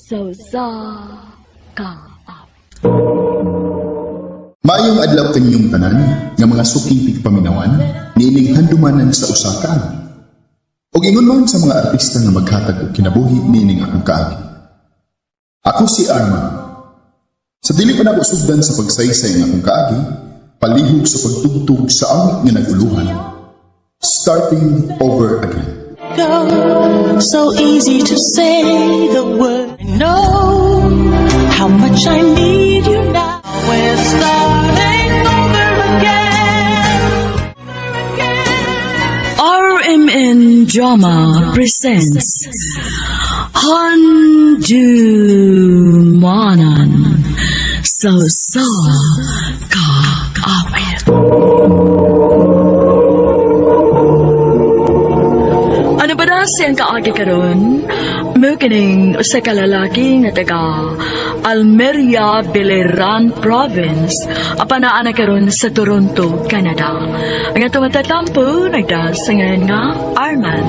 Sa usa ka awit. Maayong adlaw kaninyong tanan nga mga suking tigpaminawan niining handumanan sa usa ka awit. Og ingon man sa mga artista nga maghatag og kinabuhi niining akong kaagi. Ako si Arman. Sa dili pa nako sugdan sa pagsaysay ng akong kaagi, palihog sa pagtugtog sa awit nga naguluhan. Starting over again. Go. So easy to say the word. I know how much I need you now. We're starting over again. RMN Drama presents Handumanan sa usa ka awit. Ano ba na siyang kaagi karon? Mukining usa ka lalaki nga taga Almeria, Biliran Province, apan naa na karon sa Toronto, Canada. Ang atong matatampo nagdasangan nga Arman.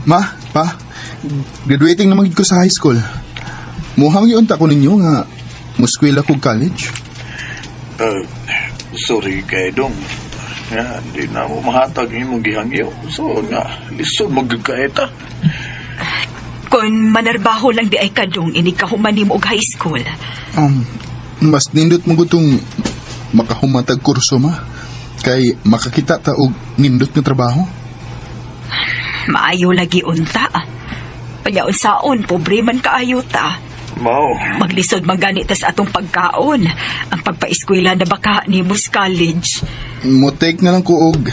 Ma, pa, graduating naman gid ko sa high school. Muhang yun ta ko ninyo nga muskwela ko college. Sorry kay Dong. Nga, di na mo mahatag imong gihangyo. So nga, lisod magkakaeta. Kung manarbaho lang di ay kadong ini kahuman nimo og high school. Mas nindot mo gutong makahumatag kurso ma. Kay makakita ta og nindot nga trabaho. Maayo lagi unta. Panyaon-saon, pobre man kaayo ta. Mao. Maglisod man gani ta sa atong pagkaon. Ang pagpaeskwela na baka nimo sa college. Mo take na lang ko og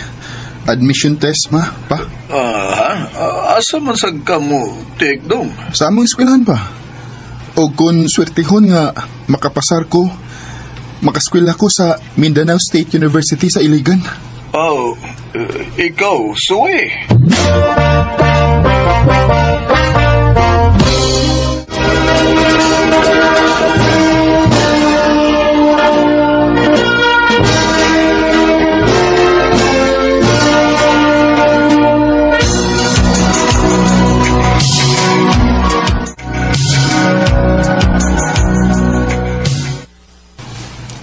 admission test ma, pa. Ah, ha? Asa man sad ka mo take dong? Sa among eskwelahan pa. O kung swertihon nga makapasar ko, makaskwela ko sa Mindanao State University sa Iligan. Oh, ikaw, suwi.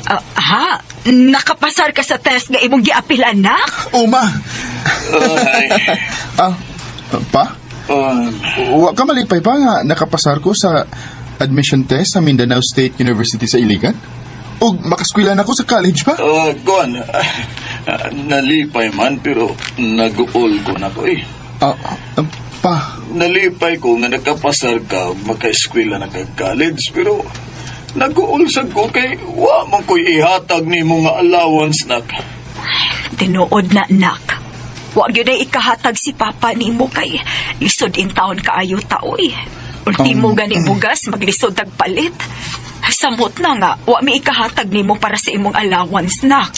Ah, ha? Nakapasar ka sa test nga imong giapil anak? O ma! Ay, Ah, pa? Wa ka malipay pa nga nakapasar ko sa admission test sa Mindanao State University sa Iligan? O makaskwela na ko sa college pa? Kuan, nalipay man pero nag-uol ko na ko eh. Ah, ah, pa, Nalipay ko nga nakapasar ka ug makaeskwela na kag college pero nag-uol sad ko kay wa man ko'y ihatag nimo nga allowance nak. Tinuod na nak. Wa gyud ay ikahatag si papa nimo kay lisod in town kaayo ta oy. Ultimo gani bugas maglisod tagpalit. Samot na nga wa mi ikahatag nimo para sa imong allowance nak.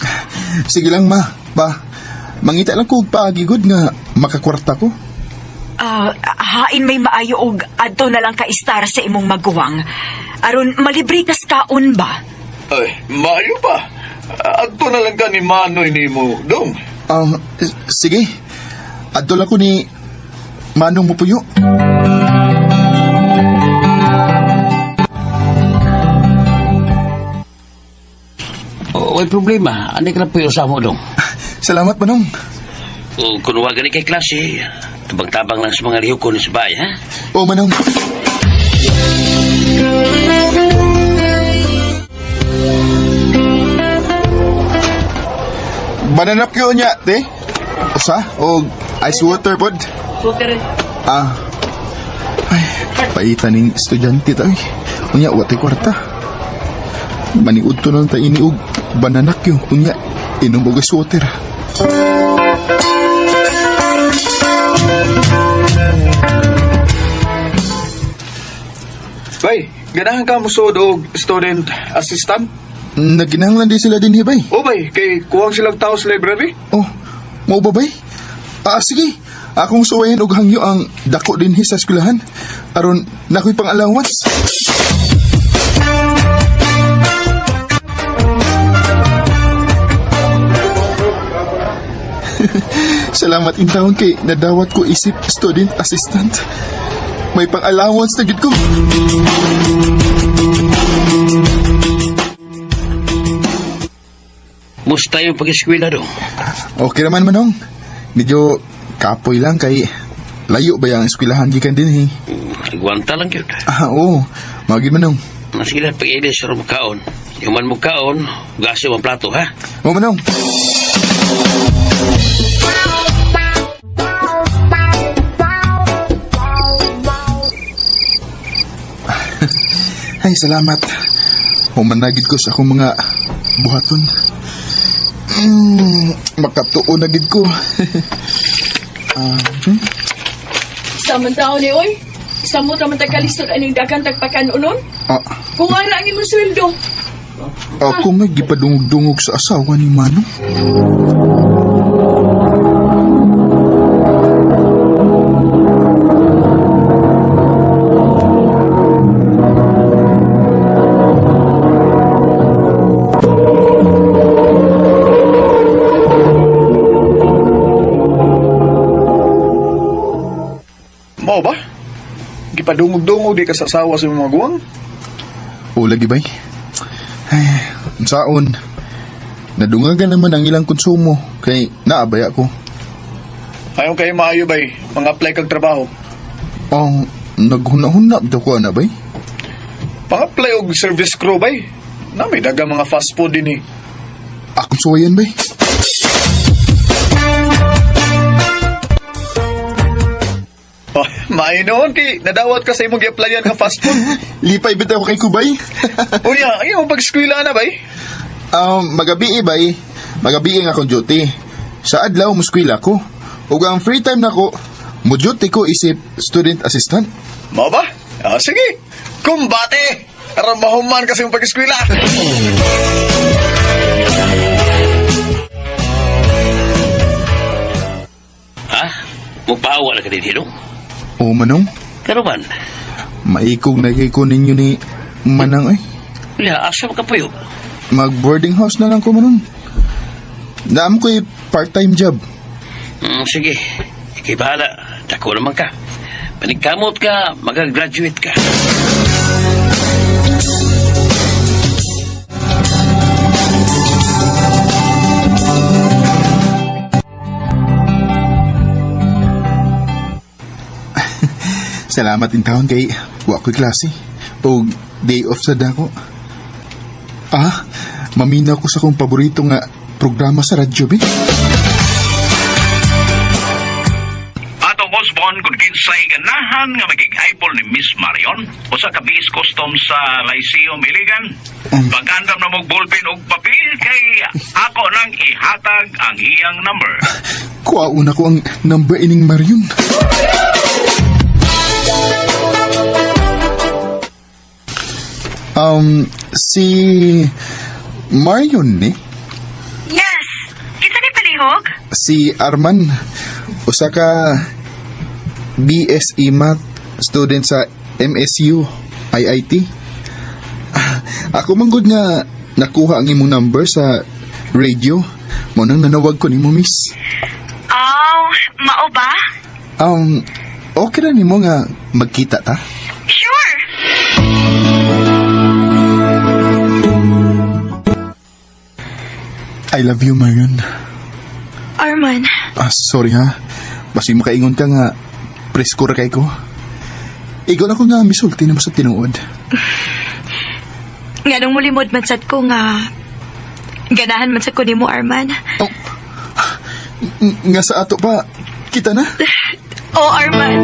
Sige lang ma, pa. Mangita lang ko og paagi gud nga makakwarta ko. Ah, hain may maayo og adto na lang ka istar sa imong maguwang. Aron malibre kas kaon ba? Ay, maayo pa. Adto na lang ka ni Manoy nimo, dong. Sige. Adto lang ko ni Manong Mupuyo. Oh, way problema. Ano ka na po yung mo dong? Salamat Manong. O, kung wag gani kay klase, tabang-tabang lang sa mga lihok ko ni sa bahay, ha? O Manong. Banana Q niya, te. Usa o ice water pod. Ah. Ay, paita ning estudyante ta. Uy. Unya wa tay kwarta. Maniud to lang ta ini og banana Q. Unya inom og ice water. Bay, ganahan ka mo sud og student assistant? Naginahanglan di sila din hibay. O bay, kay kuwang silang tao sa library? Oh, Mao ba bay? Ah, sige. Akong suwayan og hangyo ang dako dinhi sa eskwelahan. Aron nakoy pang-allowance. Salamat intawon kay nadawat ko isip student assistant. May pang-allowance na gid ko. Musta yung pag-eskwela do? Okay raman manong. Medyo kapoy lang kay layo ba yung eskwelahan gikan dinhi. Agwanta lang yun. Ah, oo. Mao gid manong. Ah, sige na, pag-ilis, mo kaon. Yung man mo kaon, gasi ang plato, ha? Mao manong. Ay, salamat. Humanagid ko sa akong mga buhaton. Makatuon na gid ko. Sa man taon ni oy. Sa mo taman tagkalisod aning daghang tagpakanunon. Ah, Kung ara ang imong sweldo. ako may gipadungog-dungog sa asawa ni Manong. Mao ba? Gipadungog-dungog di ka sa asawa sa imong maguwang? O lagi bay. Ay, saon. Nadungagan naman ang ilang konsumo kay naabaya ko. Ayon kay maayo bay, mga-apply kag trabaho. Ang naghuna-huna daw ko ana bay. Pang-apply og service crew bay. Na may daga mga fast food din eh. Akong suwayan bay. Oh, maayo noon kay nadawat ka sa imong gi-applyan nga fast food. Lipay bitaw kay kubay. Unya, ayaw pag-eskwela na bay. Magabi bay. Magabi ang akong duty. Sa adlaw muskwila ko. Ug ang free time nako, mo duty ko isip student assistant. Mao ba? Ah, sige. Kumbate! Aron mahuman kasi imong pag-eskwela. Ha? Mupawa na ka din, no? O manong, Pero man, maikog na kay ko ninyo ni Manang ay. ya, asa mo ka puyo? Mag boarding house na lang ko manong. Naam ko'y part-time job. Sige, ikay bahala. Dako naman ka. Panigkamot ka, magagraduate ka. Salamat in taon kay wa ko'y klase. O day off sa dako. Ah, maminaw ko sa akong paborito nga programa sa radyo, be. Atong Osborne kung kinsay ganahan nga maging eyeball ni Miss Marion usa ka base custom sa Lyceum Iligan. Pag-andam na mong ballpen og papel kay ako nang ihatag ang iyang number. Kuwaon ako ang number ining Marion. Si Marion ni? Yes! Kinsa ni palihog? Si Arman, usa ka BSE Math student sa MSU IIT. Ah, ako man gud nga nakuha ang imong number sa radio. Mo nang nanawag ko nimo, miss. Oh, mao ba? Okay ra nimo nga magkita ta? Sure! I love you, Marion. Arman, Ah, sorry ha. Basi makaingon ka nga presko ra kay ko. Igon ako nga misulti nimo sa tinuod. nganong mulimod man sad ko nga ganahan man sad ko nimo Arman. Oh, nga sa ato pa, kita na. Oh, Arman.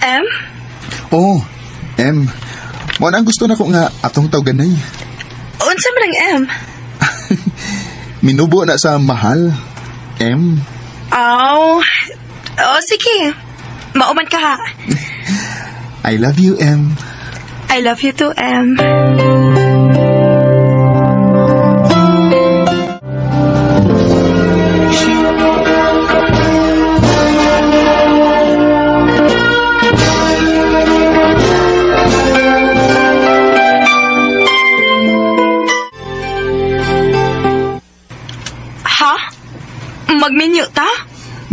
M? Oh, M. Mo na ang gusto nako nga atong tawganay. Unsa man ang M? Minubo na sa mahal. M. Oh, oh sige. Mauman ka ha. I love you, M. I love you too, M.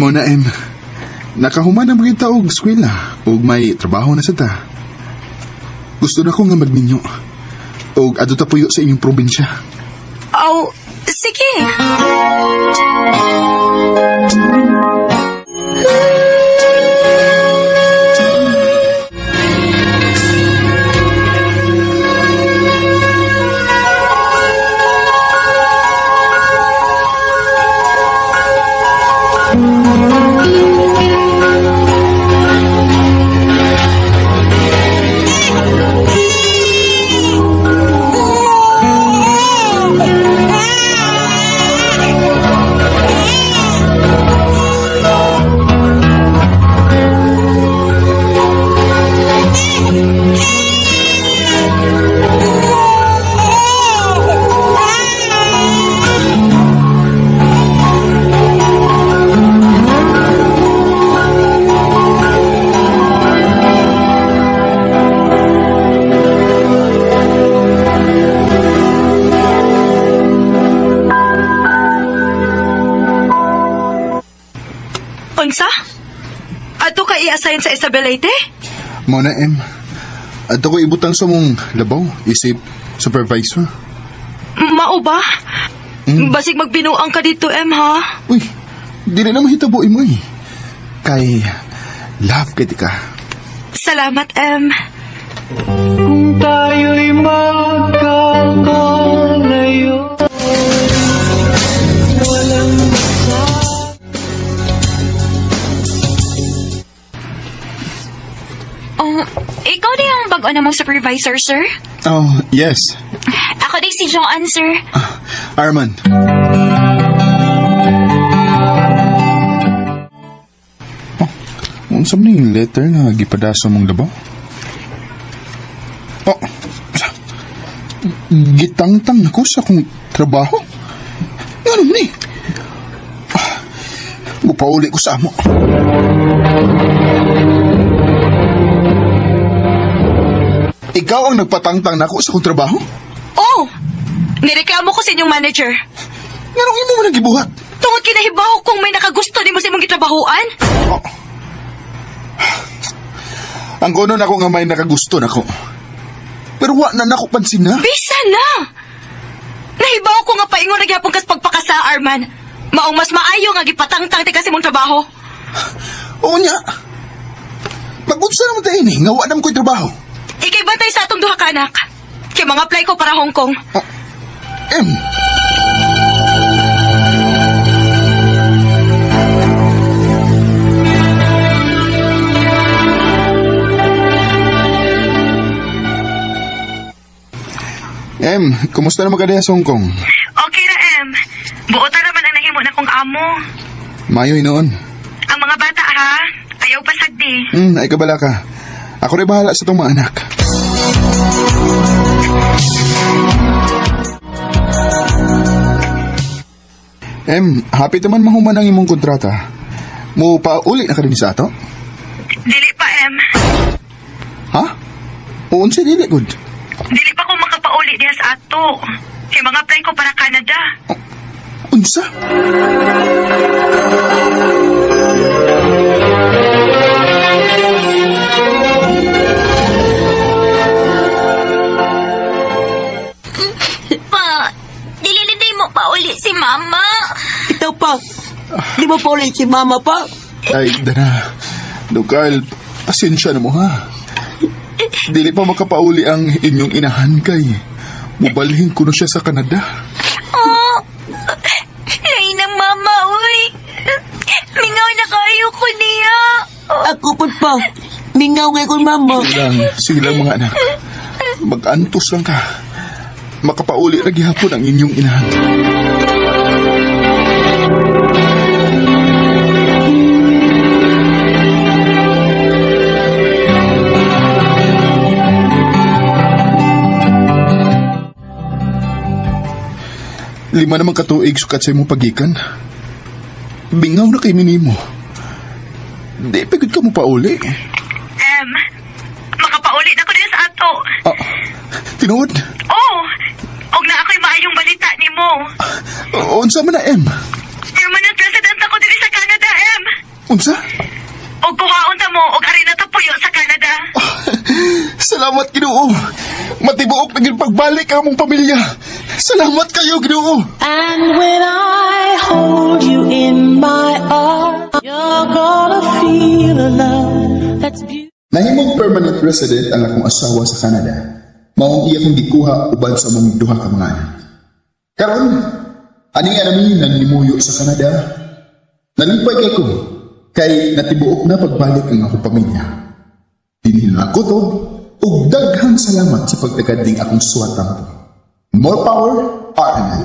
Mo na, Em. Nakahuman ang mga og eskwela ug may trabaho na sa ta. Gusto na ko nga magminyo. Og adto ta puyo sa inyong probinsya. Oh, sige. Unsa? Adto ka i-assign sa Isabel Leyte? Mo na, Em. Adto ko ibutang sa mong labaw, isip supervisor. Mao ba? Basig magbinuang ka dito, Em, ha? Uy, dili na mahitabo imo eh. Kay love kay ka. Salamat, Em. Tayo'y magkakalayo. Oh, ikaw din ang bago na mong supervisor, sir? Oh, yes. Ako din si Joanne, sir. Arman. Oh, unsa man yung letter nga gipadasa mong labaw? Oh, gitangtang nako sa akong trabaho. Ngano ni? Ah, mupauli ko sa amo. Ikaw ang nagpatangtang nako sa akong trabaho? Oh! Nireklamo ko sa inyong manager. Nganong imo man ang gibuhat? Tungod kinahibaw kung may nakagusto nimo sa imong gitrabahoan. Oh. Ang kuno nako nga may nakagusto nako. Pero wa na nako pansin na. Bisa na! Nahibaw ko nga paingon na gyapon kas pagpakasa, Arman. Maong mas maayo nga gipatangtang ti kasi mong trabaho. Oo niya. Magunsa naman tayo ni, nga wa naman ko'y trabaho. Ikay bantay sa atong duha ka anak. Kay mga apply ko para Hong Kong. Oh. Em. Em, kumusta naman ka diha sa Hong Kong? Okay na, Em. Buota naman ang nahimo na kong amo. Mayoy noon. Ang mga bata, ha? Ayaw pasagdi. Ay kabala ka. Ako rin bahala sa itong mga anak. Em, happy naman mahuman ang imong kontrata. Mo pauli na ka din sa ato? Dili pa, Em. Ha? Uunsa dili good. Dili pa ko makapauli diha sa ato. Kay mga apply ko para Canada. Unsa? Pa, dili na day mo pauli si mama. Ikaw pa. Di mo pa ulit si mama pa. Ay, dana. Dukal, pasensya na mo ha. Dili pa makapauli ang inyong inahan kay. Mubalhin ko na siya sa Canada. Oh, lain ng mama, uy. Mingaw na kayo ko niya. Ako po pa. Mingaw nga ko mama. Sige lang, sige lang mga anak. Mag-antos lang ka. Makapauli na gihapon ang inyong inahan. Lima naman katuig sukat sa imong pagikan. Bingaw na kay minimo. Di pagod ka mo pauli. Em, makapauli na ko din sa ato. Ah, tinuod. Oh, og na ako'y maayong balita nimo. Unsa man na, Em? Permanent resident ako diri sa Canada, Em. Unsa? Og kuhaon ta mo og ari na ta puyo sa Canada. Salamat, Ginoo. Matibuok na gyud pagbalik ang among pamilya. Salamat kayo, Ginoo. And when I hold you in my arms, you're gonna feel a love that's beautiful. Nahimong permanent resident ang akong asawa sa Canada. Maong iya kong gikuha uban sa among duha ka mga anak. Karon, ani nga nami nanlimuyo sa Canada. Nalipay kay ko kay natibuok na pagbalik ang akong pamilya. Dinhi na ako to, ug daghang salamat sa pagtagad ning akong suwatampo. More power, RMN.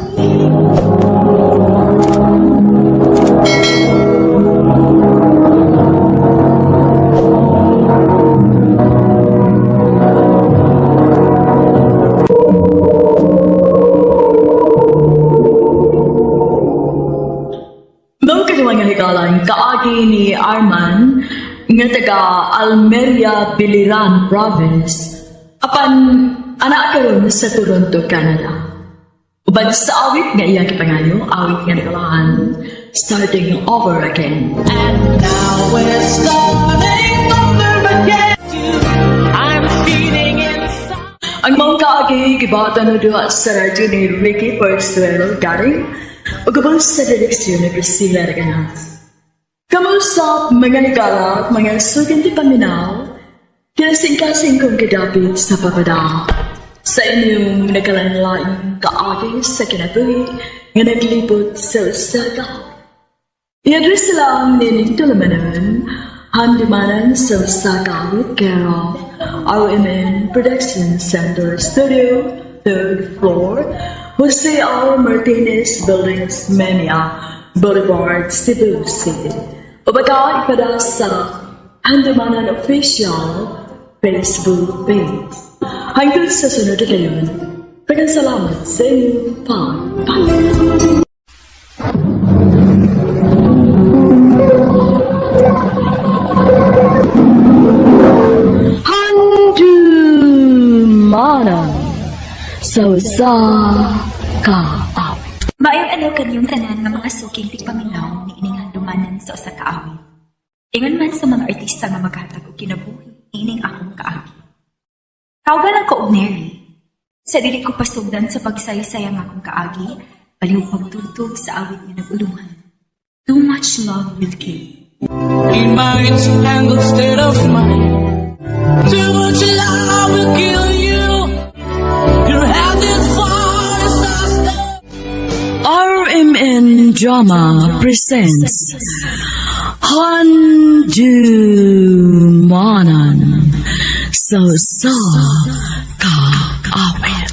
Mao kaniwa nga higalan kaagi ni Arman nga taga Almeria, Biliran Province apan ana karon sa Toronto, Canada. Uban sa awit nga iya gipangayo, awit nga nagalahan, Starting Over Again. And now we're starting over again. I'm feeling inside. Ang maong kaagi gibata na duha sa radyo ni Ricky Porsuelo Garing ug uban sa direksyon ni Priscilla Reganas. Kamusap mga higala at mga sugan di paminaw, kinasingkasing kong kadapit sa papada. Sa inyong nagkalain-laing kaagi sa kinabuhi nga naglibot sa usa ka I-address sila ang Nining Tulamanan, Handumanan sa usa ka awit care of RMN Production Center Studio, third floor, Jose R. Martinez Buildings, Menia, Boulevard, Cebu City. O baka ipada sa Handumanan Official Facebook page. Hanggang sa sunod na gayon, daghang salamat sa inyong pagpalit. Handumanan sa usa ka awit. Maayong adlaw kaniyong tanan nga mga suking tigpaminaw ni ining handumanan sa usa ka awit. Ingon man sa mga artista nga maghatag og kinabuhi ining akong kaagi. Tawgan ang ko og Neri. Sa dili ko pasugdan sa pagsaysay ang akong kaagi, palihog pagtugtog sa awit nga nag-ulungan. Too much love will kill. In my entangled state of mind. Too much love will kill you. You're headed for disaster. RMN Drama presents Handumanan sa usa ka awit.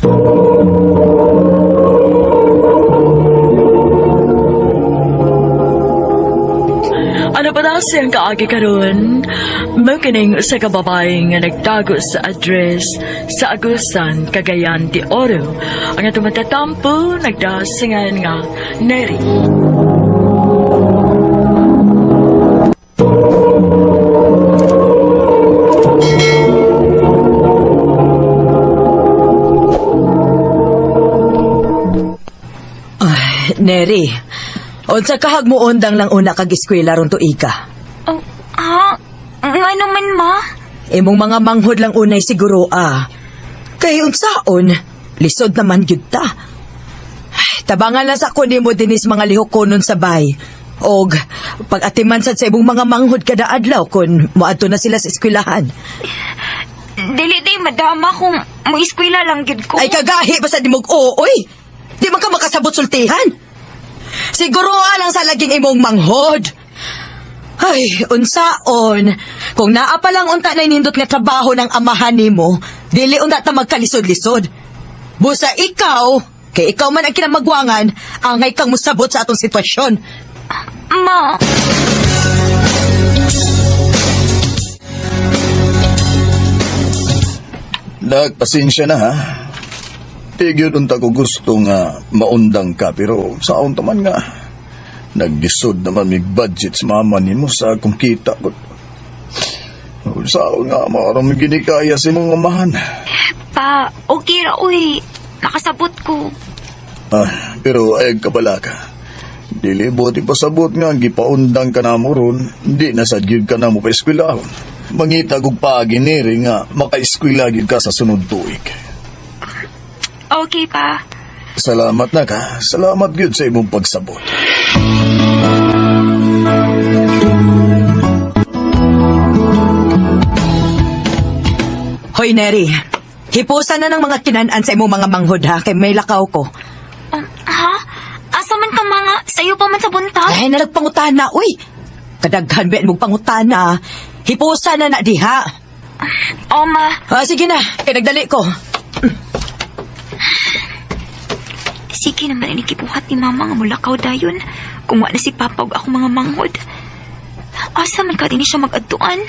Ano pa na siyang kaagi karon? Mao kining usa ka babae nga nagtago sa address sa Agusan, Cagayan de Oro. Ang atong matatampo nagdasingan nga Neri. Ay, Neri, unsa kahag mo undang lang una kag eskwela ron tuiga. Oh, ha? Nga naman, ma? Imong mga manghod lang unay siguro ah. Kay unsaon, lisod naman gyud ta. Ay, tabangan lang sa kunin mo dinis mga lihok kunon sa bay. Og pag-atiman sad sa imong mga manghod kada adlaw kun moadto na sila sa eskwelahan. Dili day, madama kung mo-eskwela lang gid ko. Ay kagahi pa sa dimog oo, oy. Di man ka makasabot sultihan. Siguro lang sa laging imong manghod. Ay, unsaon. Kung naa pa lang unta na inindot nga trabaho ng amahan nimo, dili unta ta magkalisod-lisod. Busa ikaw, kay ikaw man ang kinamagwangan, angay kang musabot sa atong sitwasyon. Ma, Nagpasensya na ha. Tigil unta ko gusto nga maundang ka pero saon taman nga. Naglisod naman mig budget sa mama nimo sa akong kita ko. Saon nga maram ginikaya sa imong amahan. pa, okay ra, uy. Nakasabot ko. Ah, pero ay kabala ka. Dili buot ipasabot nga gipaundang ka na mo ron, di na sad gyud ka na mo paeskwelahon. Mangita kog paagi niri nga makaeskwela gyud ka sa sunod tuig. Okay pa. Salamat na ka. Salamat gyud sa imong pagsabot. Hoy, Neri. Hipusan na ng mga kinanan sa imong mga manghod ha, kay may lakaw ko. Ha? Asa man ka mga sayo pa man sa buntag? Ay, nalagpangutana, uy. Kadaghan ba mong pangutana. Hipusan na na diha. O ma, Ah, sige na, kay nagdali ko. Sige naman ini gibuhat ni mama nga mulakaw dayon. Kung wa na si papa ug ako mga manghod. Asa man ka din siya magadtuan?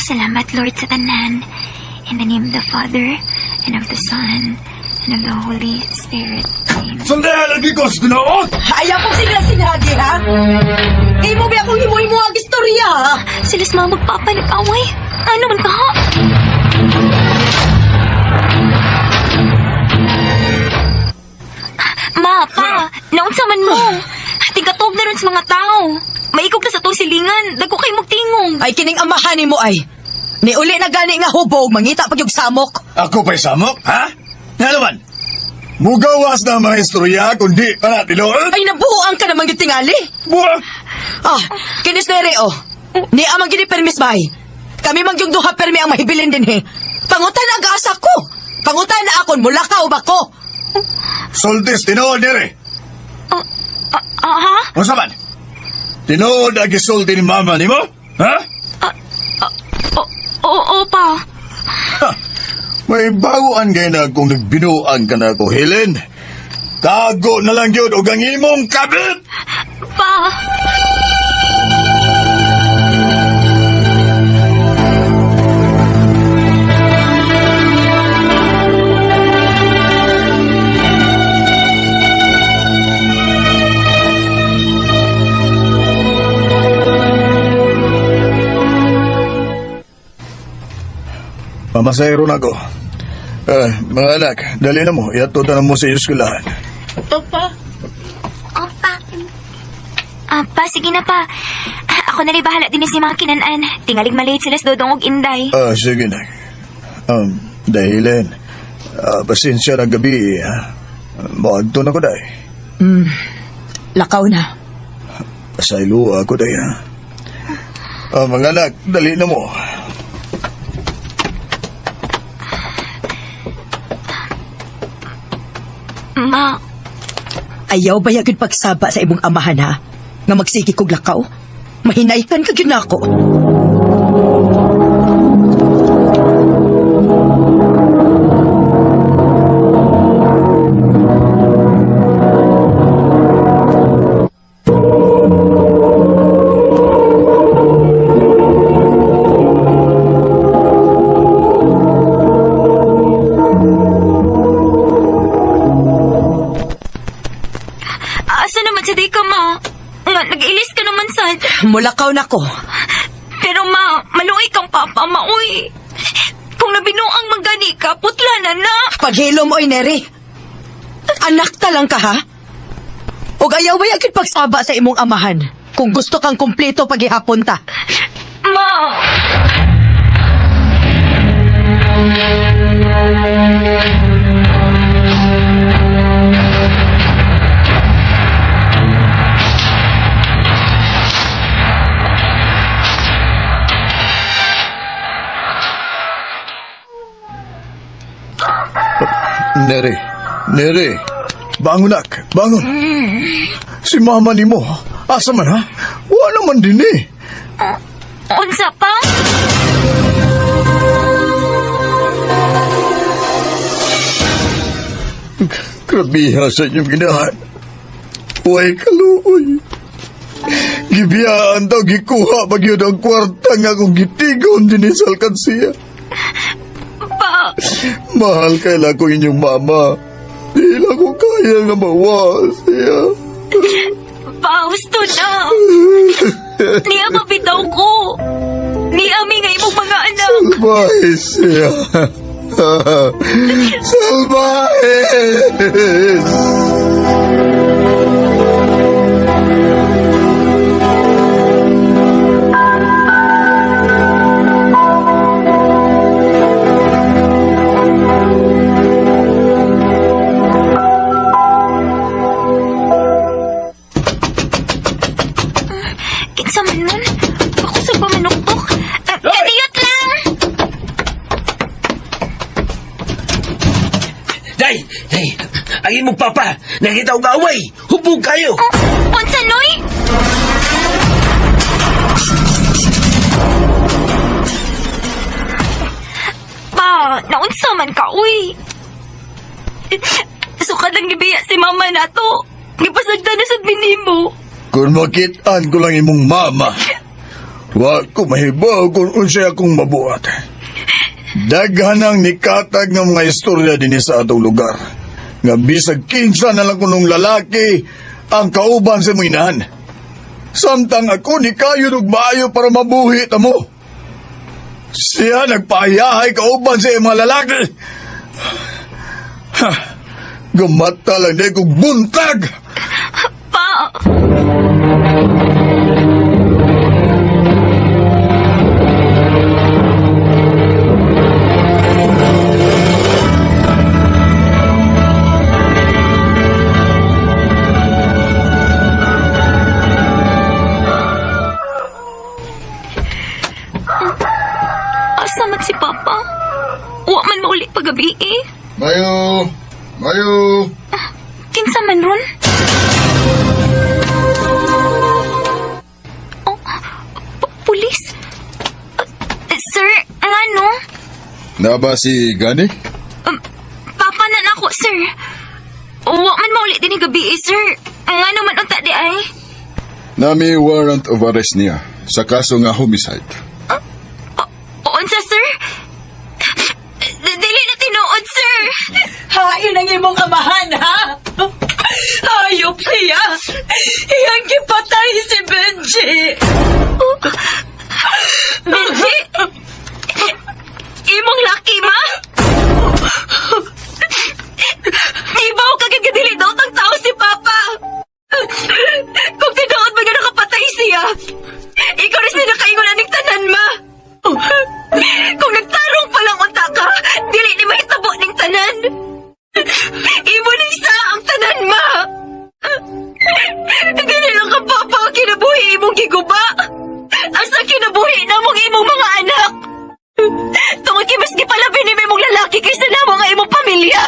Salamat, Lord, sa tanan. In the name of the Father, and of the Son, and of the Holy Spirit. Amen. Sandali lagi ko sa tinuod! Ayaw kong sila sinagi, ha? Imo ba akong himo-himo ang istorya, ha? Sila sa mga magpapa nag-away. Ano man ka ha? Ma, pa, naunsa man mo. Tigatog na ron sa mga tao. Maikog na sa tong silingan. Dagko kay magtingog. Ay, kining amahan nimo ay. Niuli na gani nga hubog, mangita pag yung samok. Ako pa'y samok, ha? Nga naman, mugawas na mga istorya kundi pa na tinuod! Ay, nabuang ka naman yung tingali. Buwa! Ah, kinis nere, oh. Ni amang gini permis bay. Kami mang yung duha permi ang mahibilin din, he. Pangutan ang gaasa ko. Pangutan na akon, mula ka o bako. Soltis, tinuod nere! Ah, ha? Unsa man? Tinuod ang gisulti ni mama nimo? Ha? Oo, oo, pa. Ha! May bagoan kay na kung nagbinuang ka na ko, Helen. Tago na lang yun og ang imong kabit! Pa. Pamasayro na ko. Eh, mga anak, dali na mo. Iatod na mo sa eskwelahan. Opa. Ah, pa, sige na pa. Ah, ako na rin bahala din si mga kinanan. Tingalig maliit sila sa dodong og inday. Ah, sige na. Dahilan, pasensya na gabi. Ha? Maagto na ko, day. Lakaw na. Pasaylo ako, day, ha? Ah, mga anak, dali na mo. Ma, Ayaw ba yagid pagsaba sa imong amahan, ha? Nga magsige kog lakaw? Mahinaykan ka gyud nako. asa naman sa day ka, ma? Nga, nag-ilis ka naman, sad. Mulakaw na ko. Pero ma, maluoy kang papa, ma, uy. Kung nabinuang manggani ka, putla na na. Paghilom, oy, Neri. Anak ta lang ka, ha? Og ayaw ba yagid pagsaba sa imong amahan? Kung gusto kang kumpleto paghihapon ta. Ma! Nere, Nere, bangon nak, bangon. Si mama ni mo, asa man ha? Wala man din eh. Unsa pa? Grabiha sa inyong ginahan. Huwag kaluoy. Gibiyaan daw gikuha pag yun ang kwarta nga kung gitigon din sa alkansiya. Pa, Mahal kay lang ko inyong mama. Di lang ko kaya nga mawa siya. Pa, gusto na. Niya mabitaw ko. Niya mi nga imong mga anak. Salbahe siya. Salbahe! Kinsa man nun? Ako sa ba manuktok? Kadiyot lang! Day! Day! Ang imong papa! Nakita og away! Hubog kayo! Oh, unsa noy? Pa, naunsa man ka, uy. Sukad lang gibiya si mama nato. Gipasagdan na sa binimo. Kung makitaan ko lang imong mama, wa ko mahibaw kung unsay akong mabuhat. Daghan ang nikatag ng mga istorya dinhi sa atong lugar. Nga bisag kinsa na lang kunong lalaki ang kauban sa imong inahan. Samtang ako ni kayo og maayo para mabuhi ta mo. Siya nagpahayahay kauban sa imong mga lalaki. Ha, gumata lang di kong buntag! Pa! Asa man si Papa? Wa man mauli pagabi eh. Mayo! Mayo! Kinsa man ron? Oh, pulis? Sir, ngano? Na ba si Gani? Papa na nako, sir. Wa man mauli din gabi eh, sir. Ngano man unta di ay? Nami warrant of arrest niya sa kaso nga homicide. Unsa, sir? Dili na tinuod, sir. Hain ang imong amahan, ha? Hayop siya! Iyang gipatay si Benji! Benji! Imong laki, ma? Ibaw ka gid dili daw tang tao si Papa. Kung tinuod man nga nakapatay siya, ikaw rin siya nakaingon aning tanan, ma. Kung nagtarong pa lang unta ka, dili ni mahitabo ning tanan. Imo ning sa ang tanan, ma. Dili lang ka, Papa, ang kinabuhi imong giguba. Asa kinabuhi namong imong mga anak. Tungod kay mas gipalabi ni imong lalaki kaysa namo nga imong pamilya.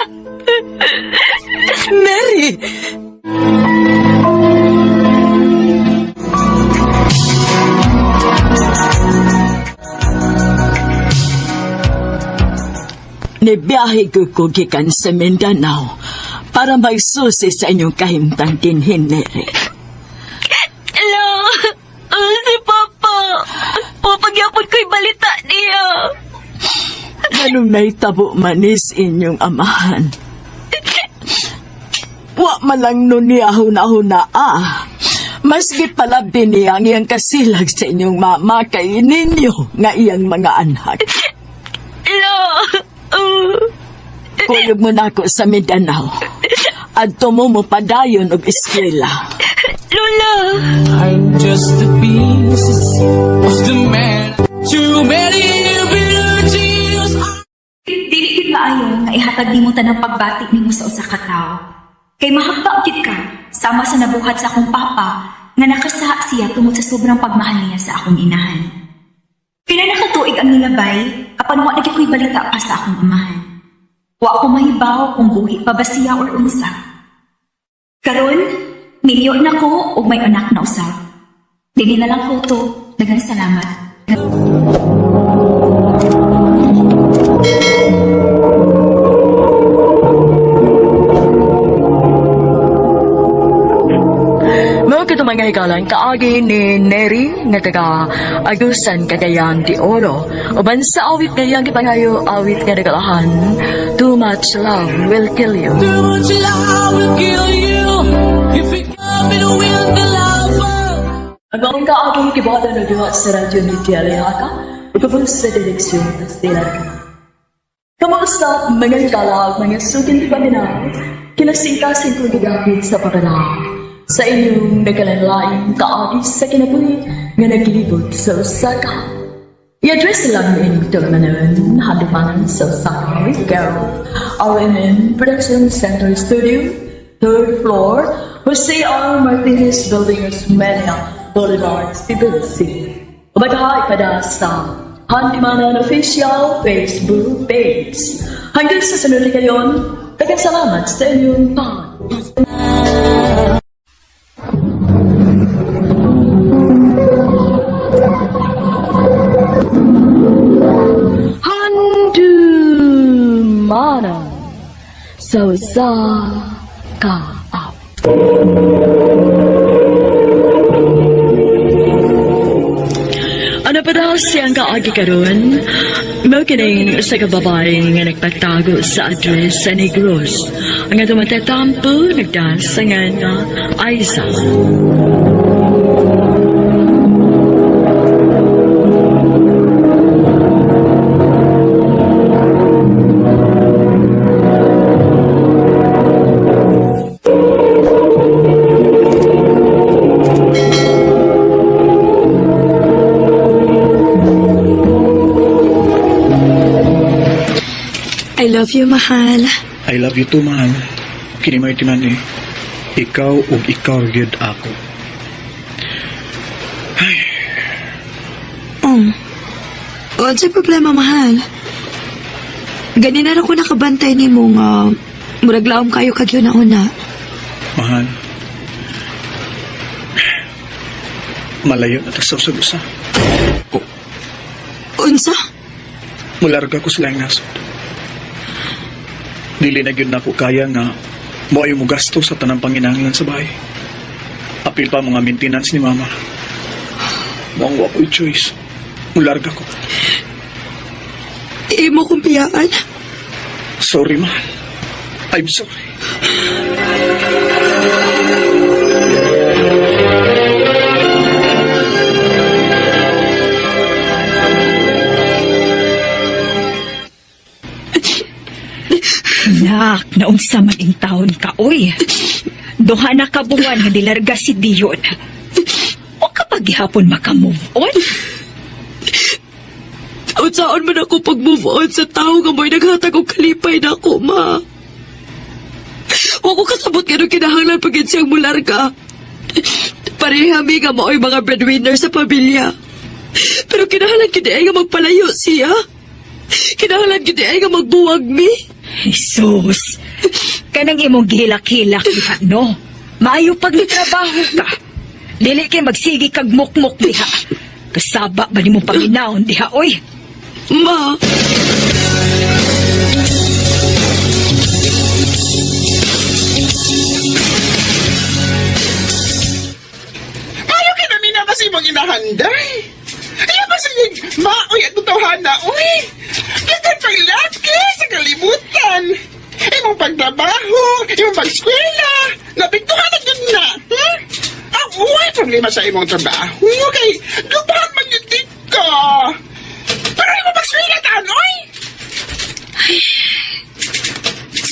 Mary! Nibiyahe ko ko gikan sa Mindanao para magsusi sa inyong kahimtang dinhin, Mary. Hello, oh, si Papa. Papagyapon ko'y balita niya. Anong naitabo manis inyong amahan? Wa man lang nun niya huna-huna ah. Maski palabi niya ang iyang kasilag sa inyong mama kay ninyo nga iyang mga anak. Hello. Oh. Kuyog mo na ako sa Mindanao. Adto mo mo padayon og eskwela. Lola. I'm just the pieces of the man. Too many bitter tears. Dili gid maayo nga ihatag nimo tanang pagbati nimo sa usa ka tawo. Kay mahakba gid ka sama sa nabuhat sa akong papa nga nakasaha siya tungod sa sobrang pagmahal niya sa akong inahan. Pila na ka tuig ang nilabay apan wa na gyud ko'y balita pa sa akong amahan. Wa ko mahibaw kung buhi pa ba siya or unsa. Karon, milyo na ko ug may anak na usab. Dili na lang ko to. Daghang salamat. Mao kito mga higalan kaagi ni Neri nga taga Agusan, Cagayan de Oro. Uban sa awit nga iyang gipangayo awit nga nagalahan, Too Much Love Will Kill You. Too much love will kill you. If it Between the lover. Ang maong kaaging kibada na duha sa radyo ni Tiale Haka, ipabang sa direksyon ng Stella. Kamusta mga kalag, mga sukin paminaw, kinasingkasing kong gigapit sa pagkanaw. Sa inyong nagalanlaing kaagi sa kinabuhi nga naglibot sa Osaka. I-address lang inyong tulunganon, handumanan sa Osaka with Carol, RMN Production Center Studio, third floor, Jose R. Martinez Building, Osmeña Boulevard, Cebu City. Umagahay pada sa Handimanan Official Facebook page. Hanggang sa sunod na kayon, daghang salamat sa inyong pag. Handumanan sa usa ka Ano pa daw siyang kaagi karon? Mao kining usa ka babae nga nagpatago sa address sa Negros. Ang atong matatampo nagdaan sa nga Aiza. I love you, mahal. I love you too, mahal. Kini may timan eh. Ikaw ug ikaw gyud ako. Oh. Unsay problema, mahal? Ganina ra ko nakabantay nimo nga murag laom kayo kag na una. Mahal. Malayo na tagsaw sa usa. Unsa? Mularga ko sila ang nasod. Dili na gyud nako kaya nga mo ay mo gasto sa tanang panginahanglan sa bahay. Apil pa mga maintenance ni mama. Mo ang wa ko'y choice. Mularga ko. Imo kong piyaan. Sorry, mahal. I'm sorry. Nak, naunsa man ing taon ka, oy. Duha na ka buwan nga nilarga si Dion. O kapag gihapon maka-move on? Unsaon man ako pag-move on sa tao nga mo'y naghatag og kalipay na ako, ma. Wa ko kasabot nga kinahanglan pag siyang mularga. Pareha mi nga mao'y mga breadwinner sa pamilya. Pero kinahanglan gid ay nga magpalayo siya. Kinahanglan gid ay nga magbuwag mi. Jesus, kanang imong gihilak-hilak diha, no? Maayo pag nitrabaho ka. Dili kay magsigi kag mukmok diha. Kasaba ba nimo paminaon diha, oy? Ma, Ayaw ka namin na kasi mong inahanday. Ayaw ba sige, maoy at totohana, uy. Dagan paglaki sa kalibutan. Imong pagtrabaho, imong pag-eskwela, napiktuhan na yun na. Ang uy, problema sa imong trabaho, kay dubahan man yun di ka. Pero imong pag-eskwela taan, uy.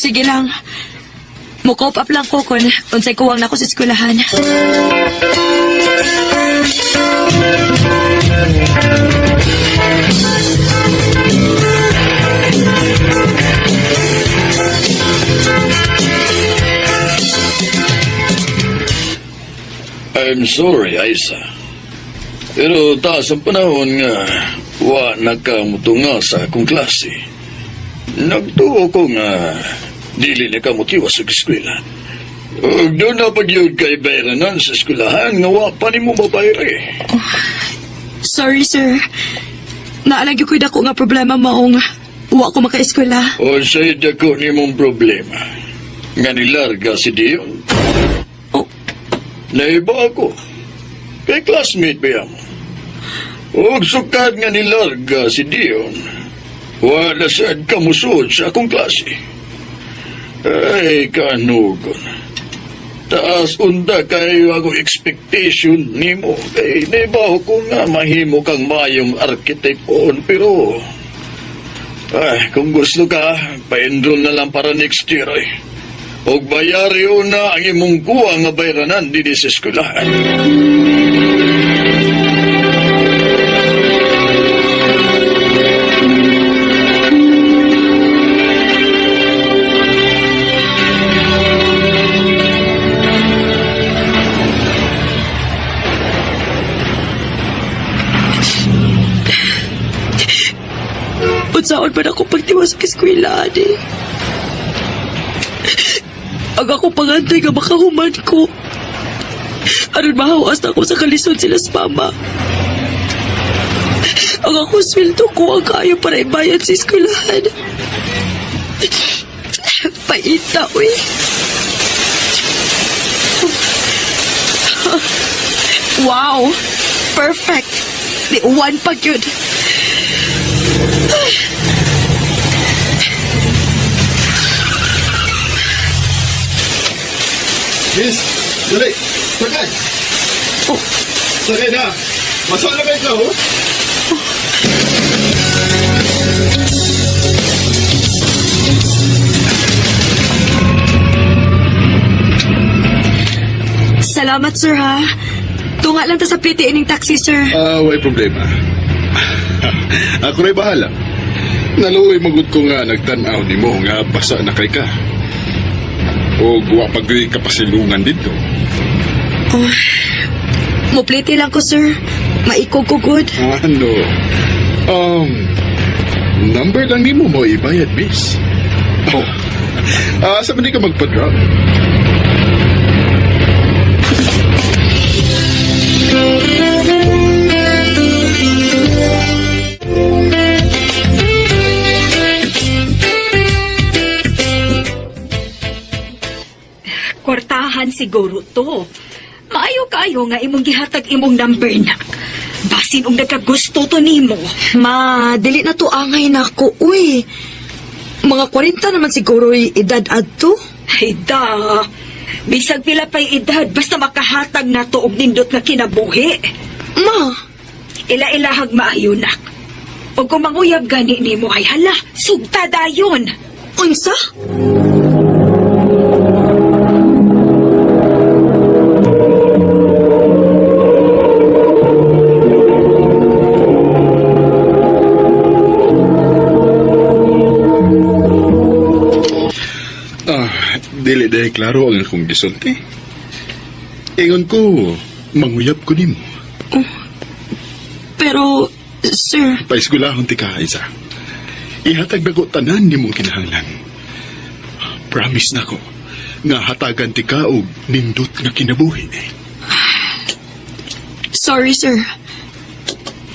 sige lang. Mo-cope up lang ko kon unsay kuwang nako sa eskwelahan. I'm sorry, Aisa. Pero taas ang panahon nga wa nagkamutunga sa akong klase. Nagtuo ko nga dili na kamutiwa sa eskwela. Ug doon na pagyud kay bayranan sa eskwelahan nga wa pa nimo mabayre. Sorry, sir. Naalagyo ko'y dako nga problema maong wa ko makaeskwela. O sa'y dako nimong problema. Nga nilarga si Dion. Oh. Naiba ako. Kay classmate ba yan mo? Og sukad nga nilarga si Dion. Wala sad kamusod sa akong klase. Ay, kanugon. Taas unta kayo ako expectation nimo. Kay di ba ko nga mahimo kang mayong architect on pero ay, kung gusto ka, pa-enroll na lang para next year ay. Og bayari na ang imong kuha nga bayranan dinhi sa eskwelahan. Unsaon man ako pagtiwas sa eskwela, ani. Ang ako pangantay nga makahuman ko. Aron mahawas na ako sa kalisod sila sa mama. Ang ako sweldo ko ang kaya para ibayad sa eskwelahan. Paita, uy. Wow! Perfect! Di uwan pa yun. Miss, dali, sakay. Oh. Sakay na. Masok na kayo, oh. Salamat, sir, ha? Tunga lang ta sa PTA ning taxi, sir. Ah, way problema. Ako ra'y bahala. Naluoy magud ko nga nagtan-aw nimo nga basa na kay ka. O wa pag ka pasilungan dito. Oh. Mupliti lang ko, sir. Maikog ko good. Ano? Number lang nimo mo ibayad, miss. Oh. Ah, sa man di ka magpa-drop? Kwartahan siguro to. Maayo kaayo nga imong gihatag imong number na. Basin og nagkagusto to nimo. Ma, dili na to angay nako, uy. Mga 40 naman siguro edad adto. Ay da. Bisag pila pa'y edad basta makahatag na to og nindot nga kinabuhi. Ma, Ila-ilahag maayo nak. Og kung manguyab gani nimo ay hala, sugta dayon. unsa? Ah, dili dahil klaro ang akong gisulti. Ingon ko, manguyab ko nimo. Pero, sir, Paisgulahon ti ka, Isa. Ihatag na ko tanan nimong kinahanglan. Promise na ko nga hatagan ti ka og nindot nga kinabuhi. sorry, sir.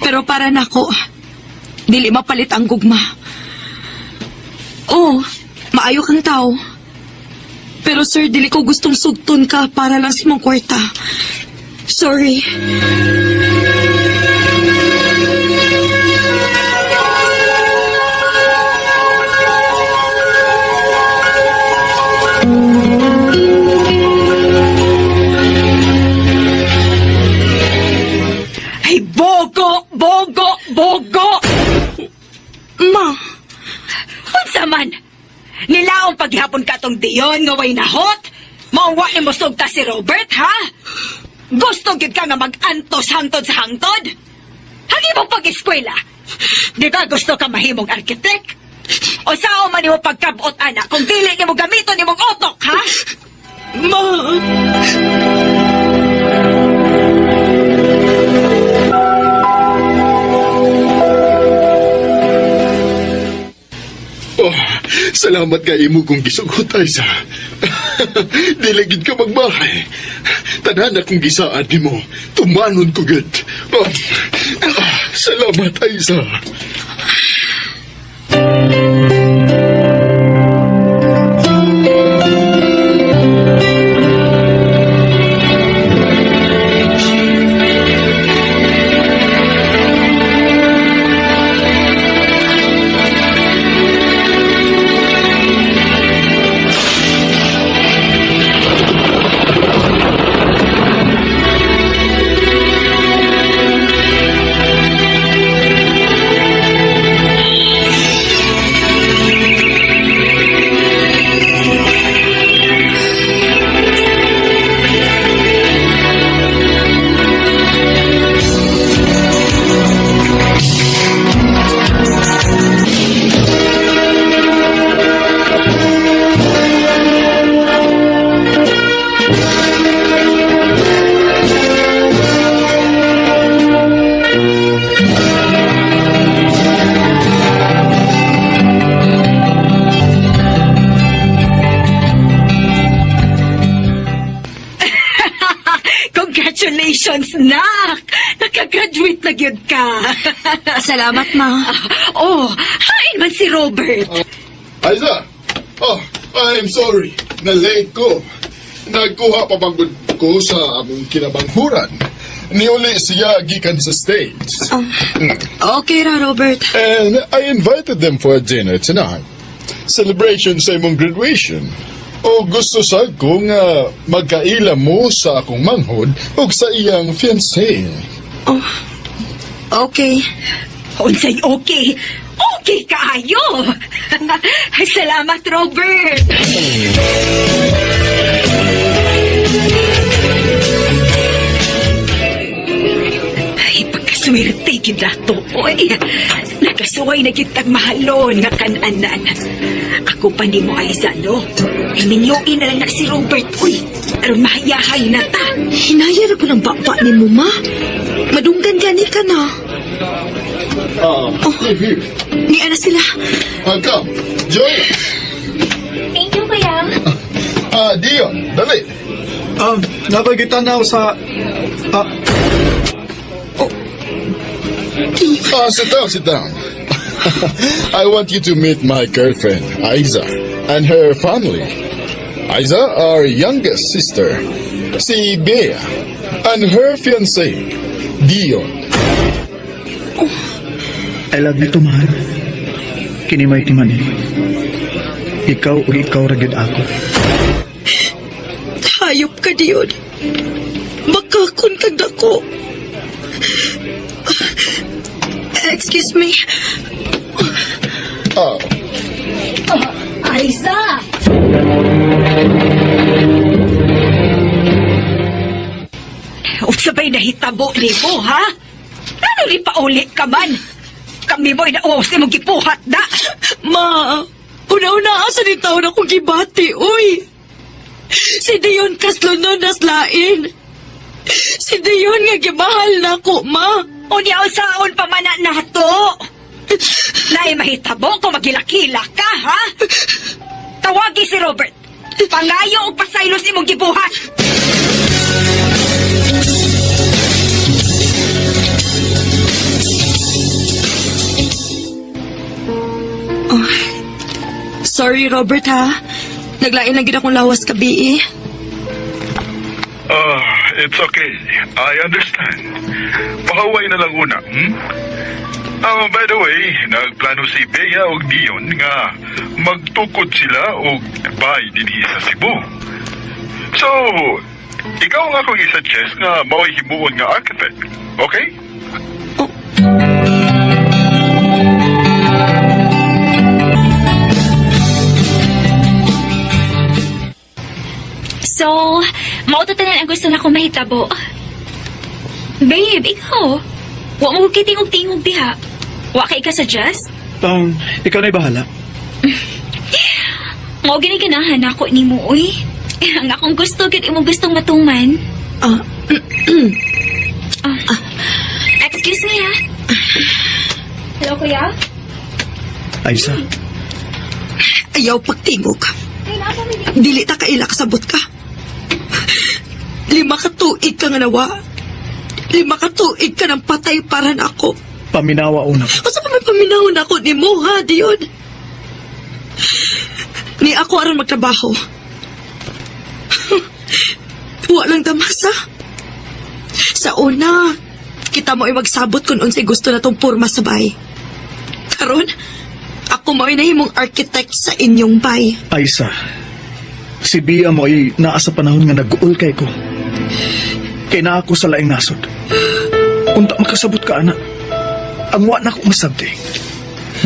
Pero para nako, dili mapalit ang gugma. Oh, maayo kang tao. Pero sir, dili ko gustong sugton ka para lang sa imong kwarta. Sorry. Ay bogo, bogo, bogo. Ma, Unsa man? Nilaong paghihapon ka tong Dion nga way nahot? Mauwa ni mo sugta si Robert, ha? Gusto gyud ka nga mag-antos hangtod sa hangtod? Hagi mo pag-eskwela. Di ba gusto ka mahimong arkitek? O sao man nimo pagkabot ana kung dili nimo gamiton nimong utok, ha? ma. Oh, salamat kay imo kong gisugot, Isa. Dili gid ka magmahay. Tanan akong gisaad nimo. Tumanon ko gid. Oh, ah, salamat, Isa. Congratulations, nak! Nakagraduate na gyud ka. Salamat, ma. Oh, hain man si Robert. Aiza! Oh, I'm sorry. Na-late ko. Nagkuha pa bang ko sa among kinabanghuran. Niuli siya gikan sa States. Okay ra, Robert. And I invited them for a dinner tonight. Celebration sa imong graduation. O gusto sa ko nga magkaila mo sa akong manghod ug sa iyang fiancé. Okay. Unsay okay. Okay kaayo. Salamat, Robert. Ay, pagkaswerte gid nato, oy. Nakasuway na gid tag mahalon nga kananan. Ako pa nimo Aiza, no? Minyuin na lang na si Robert, uy. Aron mahayahay na ta. Hinaya ra ko ng baba ni mo, ma. Madunggan gani ka na. Ah, here. Niya na sila. Ah, come. Join us. Thank you, Kuya. Ah, Dion, dali. Napagita na ako sa... Ah, Ah, sit down, sit down. I want you to meet my girlfriend, Aiza, and her family. Aiza, our youngest sister, si Bea, and her fiancé, Dion. I love you too, mahal. Kini may timan Ikaw o ikaw ra gyud ako. Hayop ka, Dion. Bakakon kag dako. Excuse me. Ah, Aiza! Unsa ba'y nahitabo nimo, ha? Ano rin pauli ka man? Kami mo'y nauwas ni mong gipuhat na. Ma, una-una asa ni taon akong gibati, uy. Si Dion Caslonon naslain. Si Dion nga gimahal na ako, ma. Unya unsaon pa man na nato. Naay mahitabo kung magilakila ka, ha? Tawagi si Robert. Pangayo og pasaylos imong gibuhat. Sorry, Robert, ha? Naglain lang gid akong lawas kabi, eh. Ah, it's okay. I understand. Pahuway na lang una, hmm? Ah, by the way, nagplano si Bea og Dion nga magtukod sila og bay dinhi sa Cebu. So, ikaw ang akong i-suggest nga mao'y himuon nga architect. Okay? So, mao to tanan ang gusto na akong mahitabo. Babe, ikaw. Wa mo kitingog-tingog diha. Wa kay ka suggest? Ikaw na'y bahala. Mao gini ganahan ako nimo uy. Ang akong gusto gid imong gustong matuman. Ah, Excuse me ha. Hello, kuya. Aiza, ayaw pagtingog. Dili ta kaila kasabot ka. 5 ka tuig ka nga nawa. 5 ka tuig ka ng patay para na ako. paminawa una. Unsa pa may paminahon ako ni mo, ha, Dion? Ni ako aron magtrabaho. Wa lang damas, ha? Sa una, kita mo ay magsabot kung unsay gusto na tong porma sa bay. Karon, ako mo ay nahimong architect sa inyong bay. Aiza, si Bia mo ay naa sa panahon nga nag-uol kay ko. Kay naa ako sa laing nasod. Unta makasabot ka, ana. Ang wa na ko masabti.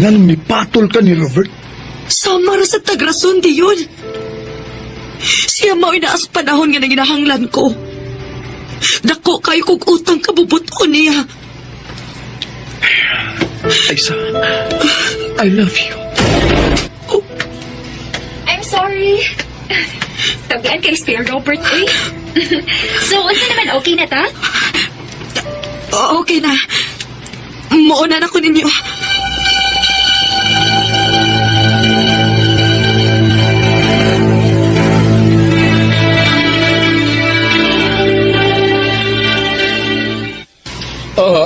Nganong mipatol ka ni Robert? Sama ra sa tagrason, Dion. Siya mo ay naa sa panahon nga nanginahanglan ko. Dako kayo kog utang kabubuton niya. Aiza, I love you. I'm sorry. Tabian kay Sir Robert uy. So, unsa naman okay na ta? Okay na. Muuna na ko ninyo.